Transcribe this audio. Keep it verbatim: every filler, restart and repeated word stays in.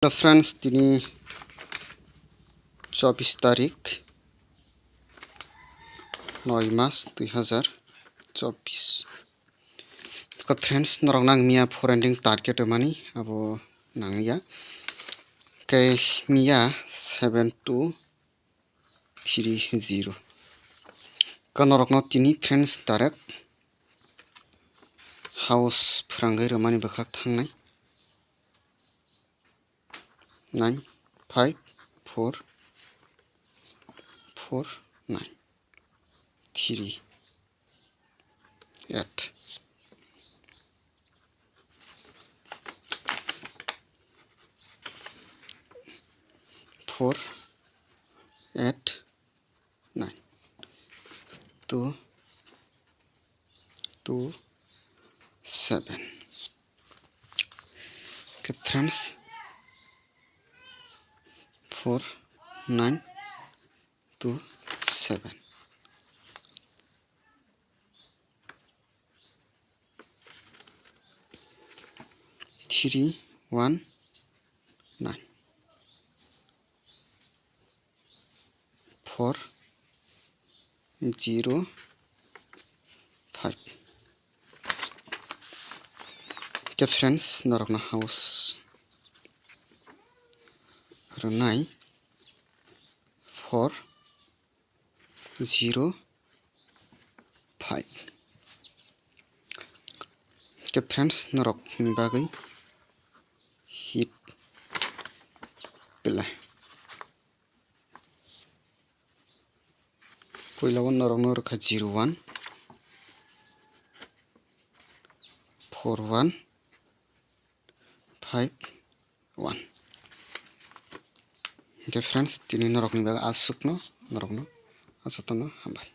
Hello friends, tini chobbish tarik, noi mas dui hazar chobbish. Khe friends, norok nang miya four ending target mani abo nangya. Khe miya seven two three zero. Khe norokno tini friends direct house phwrangwi rwmani bwkhak thangnai. Nine five four four nine three eight. Four eight nine two two seven. Khe friends, four nine two seven. Three one nine four zero five. Khe friends, norokno house rwnai four zero five. Khe friends, norokni bagwi hit pila. Puila o norokno rwkha zero one four one five one. Hwnkhe friends, tini norokni bagwi aswkno norokno aswk tono hambai.